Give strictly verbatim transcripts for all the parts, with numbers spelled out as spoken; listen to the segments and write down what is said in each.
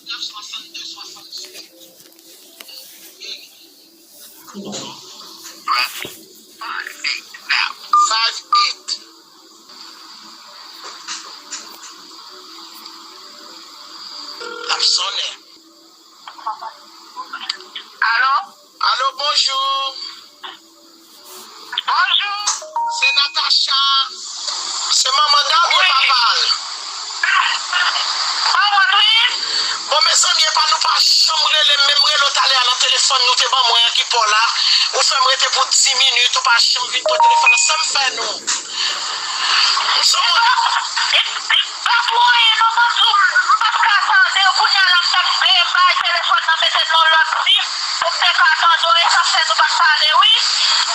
Five eight. L ap sonnen. Alo? Alo, bonjou. Bonjou. Se Natacha. Se manman Da oubyen papa l? Manman l, wi. Bon, mezanmi, epa nou pa janm rele m, menm rele w talè a nan telefòn nou te ban mwen an ki pa w la. Ou fè m rete pou dis minit, ou pa janm vin pran telefòn nan, sa m fè nou? M sou moun. E, e, e pa pou anyen non, m ap di w, m p ap ka tande w, kounye a la m t ap, e, bay telefòn nan mete nan lòt dim pou m te ka tande w, e sa fè nou pa t pale, wi.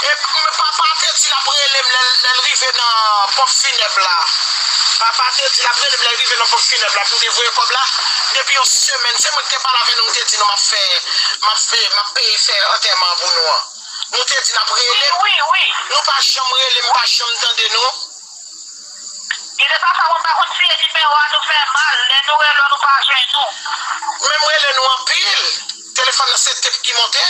E m, papa te di l ap rele m lè, lè l rive nan ponp finèb la. Papa te di l ap rele m lè l rive nan ponp finèb la pou m te voye kòb la. Depi yon semèn, se mwen ki te pale avè nou, m te di nou m ap fè, m ap fè, m ap peye fè antèman an pou nou an. Nou te di n ap rele. Wi, wi, wi. Nou pa janm rele, m pa janm tande nou. Li te papa, mwen pa konn si e nimewo a nou fè mal. Lè nou rele w, nou pa jwenn ou. Men m rele nou anpil. Telefòn nan se tep ki monte.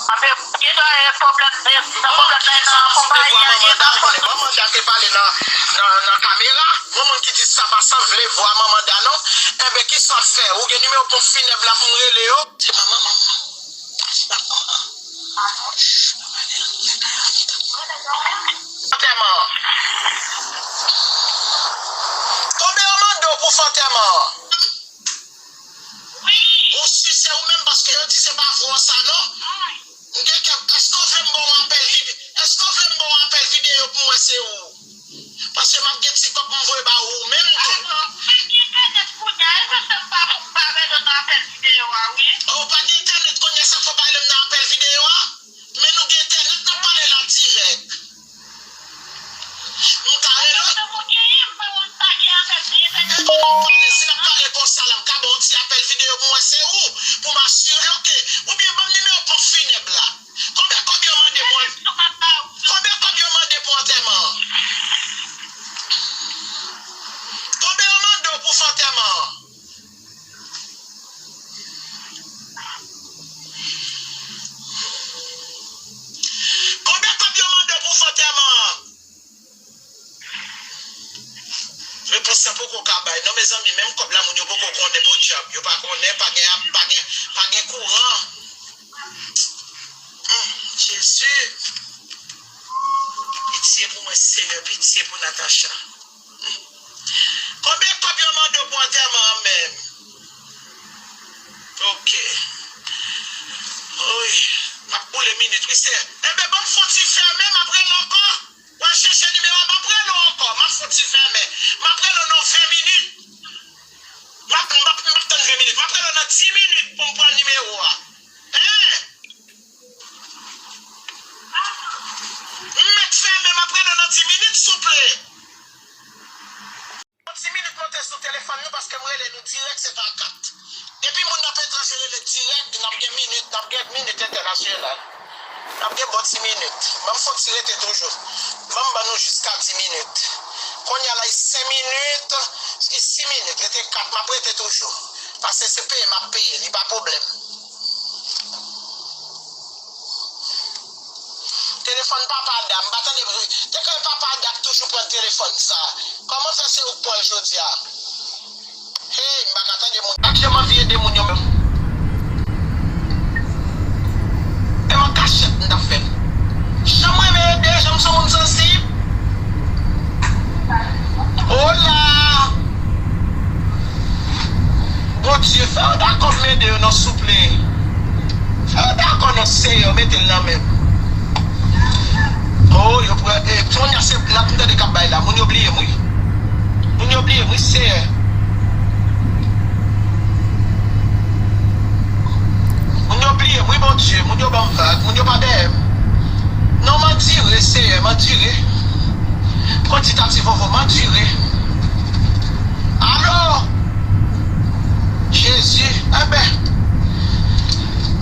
Anben, gen dwa e pwoblèm, e, nan pwoblèm nan, nan konpayi a, li e nan fòt. Manman Da te pale nan, nan, nan kamera. Yon moun ki di sa pa sanble vwa manman Da non. Enben, kisa w ap fè? Ou gen nimewo ponp finèb la pou m rele yo? Se pa manman m. Antèman. Konbyen yo mande w pou fè antèman an? Ou si se ou menm, paske yo di se pa vwa sa non. M gen kè, èske w vle m ba w apèl vide-, èske w vle m ba w apèl videyo pou m wè se ou? Paske m ap gen ti kòb m voye ba ou menm tou. Alò, mwen gen entènèt kounye a, e sa fè m pa, pa rele w nan apèl videyo a, wi. O, ou pa gen entènèt kounye a, sa fè w pa rele m nan apèl videyo a? Men nou gen entènèt, n ap pale la dirèk. M ka rele w. Enben, n ap pale, si n ap pale konsa la, m ka ba w yon ti apèl videyo pou m wè se ou, pou m asire, oke. Oubyen ban m nimewo ponp finèb la. Konbyen kòb yo mande pou an-, konbyen kòb yo mande pou antèman an? Konbyen yo mande w pou fè antèman an? Konbyen kòb yo mande w pou fè antèman an? Repons lan poko ka bay. Non, mezanmi, menm kòb la, moun yo poko konnen, podyab. Yo pa konnen, pa gen, pa gen, pa gen kouran. Hmm, Jezi. Pitye pou mwen, Senyè, pitye pou Natacha. Hmm. Konbyen kòb yo mande w pou antèman an menm? Oke. Wi. M ap boule minit, wi, Senyè. Enben, ban m fè yon ti fèmen, m ap rele ankò. W al chèche nimewo a, m ap rele w ankò. M ap fouti fèmen. M ap rele w nan ven minit. M ap, m ap, m ap tann ven minit. M ap rele w nan dis minit pou m pran nimewo a. Hein? M mèt fèmen, m ap rele w nan dis minit, souple. Yon ti minit monte sou telefòn nou paske m rele nou dirèk, se pa kat. Depi moun nan pa etranje rele dirèk, n ap gen minit, n ap gen minit entènasyonal. N ap gen bon ti minit. Ban m fon ti rete toujou. Ban m ban nou jiska dis minit. Kounye a la, e senk minit, e sis minit, rete kat, m ap rete toujou. Paske se peye m ap peye, li pa pwoblèm. Telefòn papa Da, m pa tande, te kwè papa Da k toujou pran telefòn sa. Kòman fè se ou k pran l jodi a? Hey, m pa ka tande moun. M pa t janm anvi ede moun yo menm. E m an kachèt m t ap fè l. Jan m renmen ede, jan m se yon moun sansib. Ola! Bondye, fè yo dakò m ede yo non, souple. Fè yo dakò non, Seyè, mete l nan men m. Oh, yo pran, e, kounye a se blag m tande k ap bay la. Moun yo bliye m, wi. Moun yo bliye m, wi, Seyè. Moun yo bliye m, wi, Bondye. Moun yo ban m vag. Moun yo pa dèyè m. Non, m andire, Seyè, m andire. Pran ti tati vovo, m andire. Alo! Jezi, enben,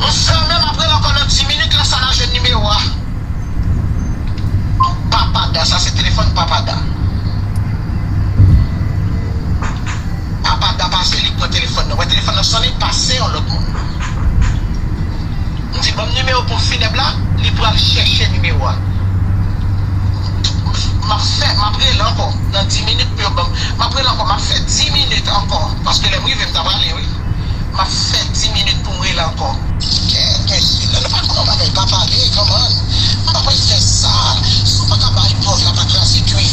m fèmen, m ap rele ankò nan dis minit, lè sa n a jwenn nimewo a. Papa Da, sa se telefòn Papa Da. Papa Da pase, li pran lòt moun. M di, "Ban m nimewo ponp finèb la," li pral chèche nimewo a. M ap fè, m ap rele ankò. Nan dis minit pou yo ban m. M ap rele ankò, m ap fè dis minit ankò. Paske lè m rive, m ta prale, wi. M ap fè dis minit pou m rele ankò. Kèt, mesye, lè nou pa konn yon bagay, pa pale, kòman? M pa pral fè sa. Si w pa ka bay pòv la, pa kraze kwi.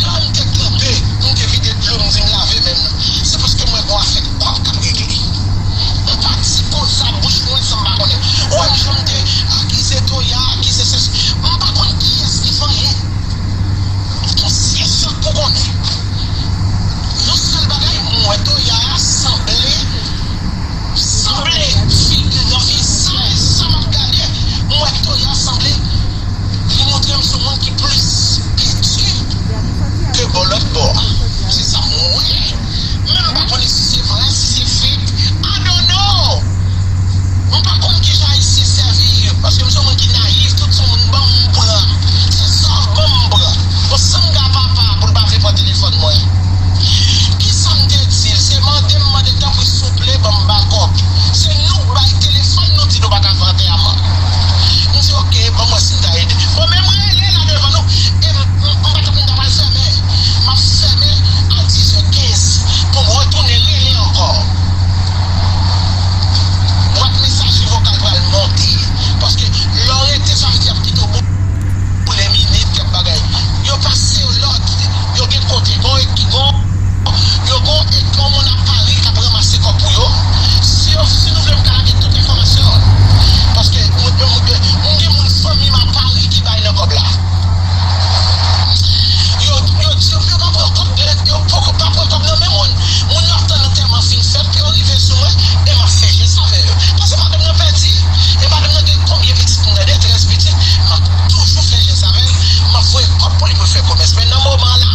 Lè m te kanpe, m te vide dlo, m di m lave men m. Se paske m wè gon afè kòb k ap regle. M pa di koze a bouch mwen san m pa konnen. Ou wè m jan m te akize Toya, akize sesi. M pa konn kiyès ki fè anyen. Gon sèl sa pou konnen. Yon sèl bagay, m wè Toya a sanble, sanble, figi nan vizaj sa m ap gade, m wè Toya sanble, li montre m se yon moun ki plis pèdi ke bò lòt bò a. Se sa m wè. Men m pa konnen si se vrè, si se fake. I don't know. M pa konn kijan Ayisyen sèvi, paske m se yon moun ki nayif, tout se yon moun ban m pran. Se sa w ban m pran. Bon, san m gen papa pou l pa vle pran telefòn mwen. Kisa m te di l? Se mande m mande, tanpri, souple, ban m bakòp. Se nou k bay telefòn, nou di nou pa ka fè antèman. M di, "Oke, ban m wè si m ta ede." Bon, men m rele la devan nou, e m, m, m pa t, m ta pral fèmen. M ap fèmen a dis è kenz pou m retounen rele ankò. Bwat mesaje vokal pral monte. Paske lè w rete, sa vle di y ap kite w boule minit, y ap bagay. Yo pase yo lòd, yo gen kote, gon, gon, yo gon, gon moun a Pari k ap ranmase kòb pou yo. Si yo, si nou vle, m ka lage tout enfòmasyon. Paske mwen, mwen, mwen, mwen gen moun fanmi m a Pari ki bay nan kòb la. Yo, yo di yo, yo pa pran kòb de, yo poko pa pran kòb nan men moun. Moun yo ap tann antèman fin fèt pou yo rive sou mwen, e m ap fè jès avè yo. Paske madanm nan pèdi, e madanm nan gen konbyen pitit moun nan, de trèz pitit, m ap toujou fè jès avè l, m ap voye kòb pou li pou l fè komès. Men nan moman la,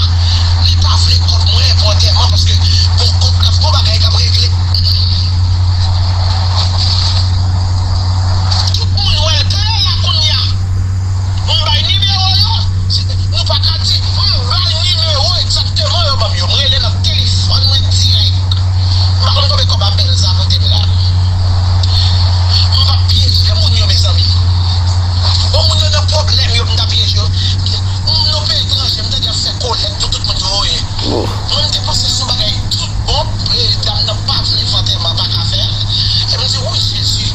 li pa vle kòb mwen pou antèman, paske gon kòb k ap, gon bagay k ap regle. Tout moun wè l klè la kounye a. M bay nimewo yo. Nou pa ka di, m bay nimewo egzakteman yo ban m yo. M rele nan telefòn mwen dirèk. M pa konn konbyen kòb apèl sa pote m la. M p ap pyeje moun yo, mezanmi. Bon, moun yo nan pwoblèm yo, m ta pyeje yo. M nan peyi etranje, m tande y ap fè kolèk pou tout moun yo voye. Mwen, m te panse se yon bagay tout bon, e, dam nan pa vle fè antèman, pa ka fè l. Epi m di, "Wi, Jezi."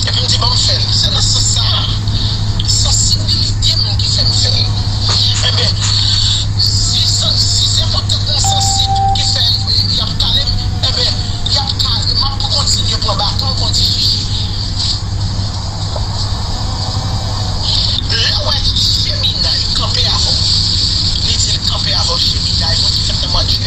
Epi m di, "Ban m fè l." Se nan sans sa a, sansibilite m ki fè m fè l. Enben, si, si se poutèt m sansib ki fè, e, y ap kale m, enben, y ap kale m, m ap kontinye pran baton, kontinye. Lè w wè Jeminay kanpe avè w, li di l kanpe avè w, Jeminay, mwen te fèk nan manje.